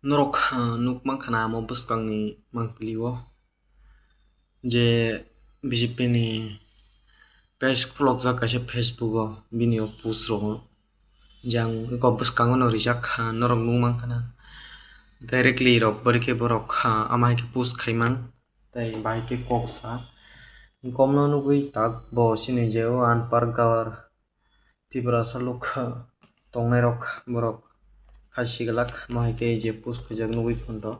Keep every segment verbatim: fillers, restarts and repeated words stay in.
Norok, ah, nuk mankha na amo bwskangni mangpili o je B J P ni page khulokjak kaisa Facebook o, bini o post rogo je ang eko bwskango no rijak, ah, norok nuk mankha na directly rok bwrwi khe borok, ah, ama hai khe post khaimang tei bahai khe kok sa. Komno nugwi tak bo chini je o Anpar Gawar Tiprasa lok tongnairok borok khai siglak, mo hai khe je post khaijak nugwi photo.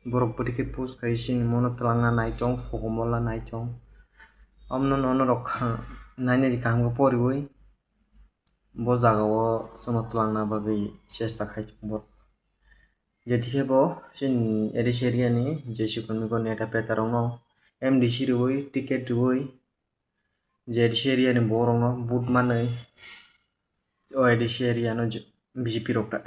Borok bwrwi khe post khai sini mono twlangna nai tong, fogo mola nai tong. Omno nono rok nainai kaham khe poriwi bo jaga o chwngno twlangna bagwi chesta khai tong borok. Jethi khe bo chini A D C area ni je sikon mikon neta peta rokno, M D C riwi, ticket riwi, je A D C area ni borok rokno vote manwi, o A D C area no je-, B J P rok ta,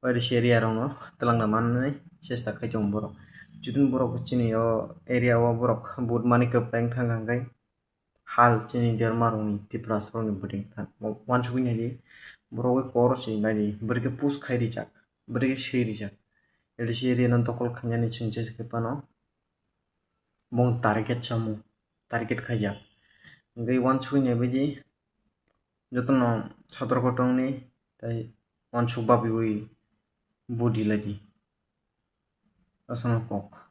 o A D C area rokno twlangna manwi chesta khai tongo borok. Judin borok chini o area o borok vote mani kwplai wng thang kha hwnkhe hal chini derma rokni Tiprasa rokni bwtwi wngkha. Uansugwi naidi, borok bai koro se naidi, bwrwi khe post khai rijak, bwrwi khe swi rijak. A D C area no dokol khainani chwng je se khe phano bong target samung, target khaijak. Hwnkhe uansugwi naibaidi jotono sotorko tongni tei uansuk babiui budi laidi. Aswkno kok.